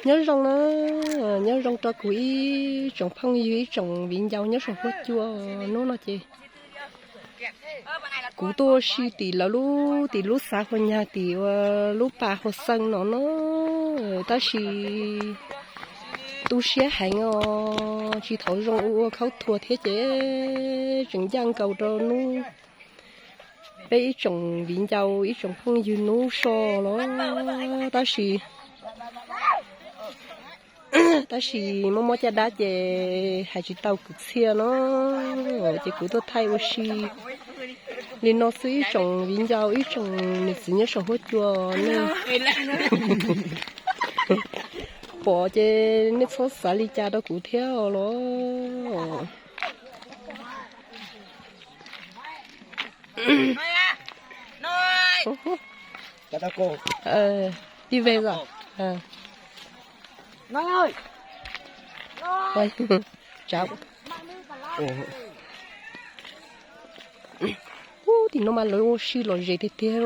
Nyob zoo na, nyob zoo rau kuv ib tsoom phooj ywg ib tsoom viv ncaus nyob saum huab cua. Hnub no ces kuv tuaj ua si tim lawv lub, tim lub xav hua nyag tim ua lub pas hua xeej no no, tab sis tu siab heev os, tsis thaum zoo ua ua khaub thuas thiab ces tseem ncaj nkaus rau hnub peb ib tsoom viv ncaus ib tsoom phooj ywg hnub so los, tab sis tab sis mob mob caj dab ces hais tsis tau kwv txhiaj no, ces kuv tuaj thaij ua si li no xwb ib tsoom viv ncaus ib tsoom niam txiv nyob saum huab cua nej pom ces nej txhob xav li cas rau kuv thiab los. Ib vej os. Tim no mas lawv ua si lom zem tiag tiag.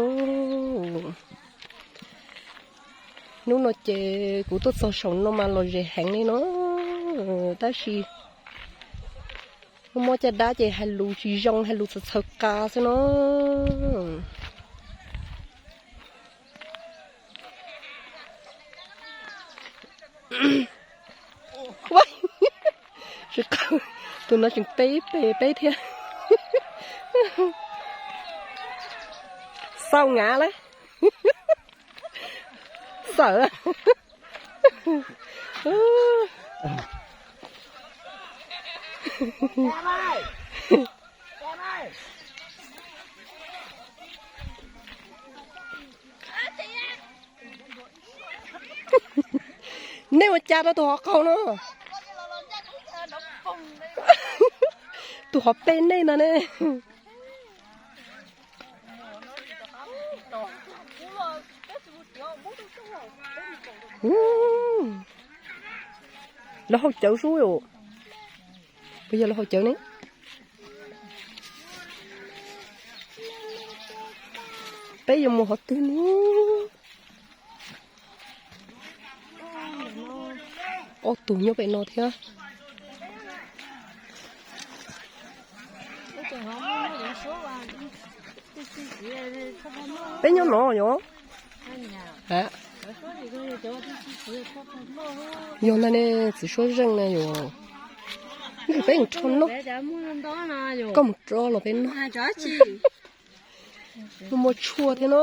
Hnub no ces kuv tuaj txog saum no mas lom zem heev li no, tab sis mob mob caj dab ces hais lus tsis zoo, hais lus txhaws txhaws qa xwb no. Tus no tseem peb peb peb thiab. Xaus nyav lawm. Xawm. Nej ua cas rau tus hov qaug no? Tus hov peb nej ntag ne. Lawv haus cawv sub. Puas yog lawv haus cawv ne? Peb yuav mus qhov twg ne? Ob tug nyob pem no thiab. Peb nyob no yog. Yog ntag ne, txiv suab zeej na yog. Peb mus rau noj. Koj mus rau los peb noj. Muaj tshuaj thiab no.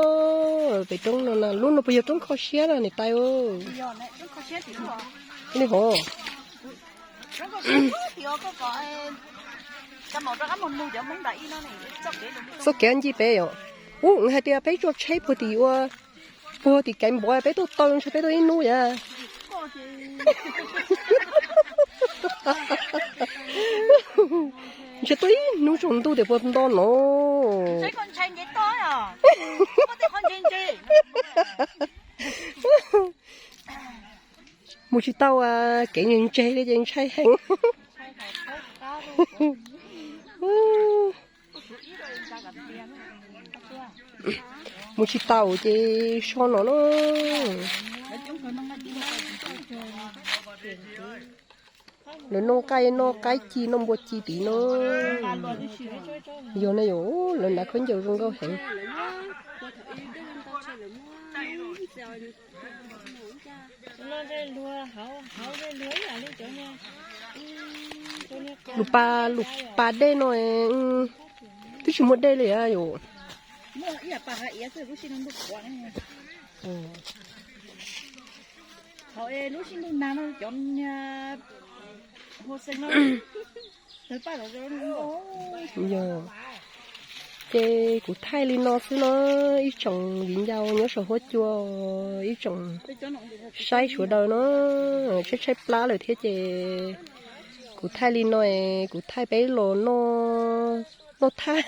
Pem roob no na, lub no puas yog roob kho siab na niam tais? Li hov. Txoj kev ncig peb yom. Ub, hais tias peb tso tsheb puag tim ua, puag tim Kaiv Npov peb tuaj taw ntshe peb tuaj ib hnub yam. Ntshe tuaj ib hnub tsaus ntuj tias puas nto no. Mus tsis tau, kev ntseg li ces ntshai heev. Mus tsis tau ces so no na. Lawv noj nqaij noj qaib ci noj npua ci tim no. Yog ne yom, lawv hnav khaub ncaws zoo nkauj heev. Lus pa, lus pa dej no twb tsis muaj dej li yom. Yog, ces kuv thaij li no xwb no, ib tsoom viv ncaus nyob saum huab cua, ib tsoom saib sawv daws no, tshaib tshaib plab lawm thiab ces kuv thaij li no, kuv thaij peb los noj, noj thaj.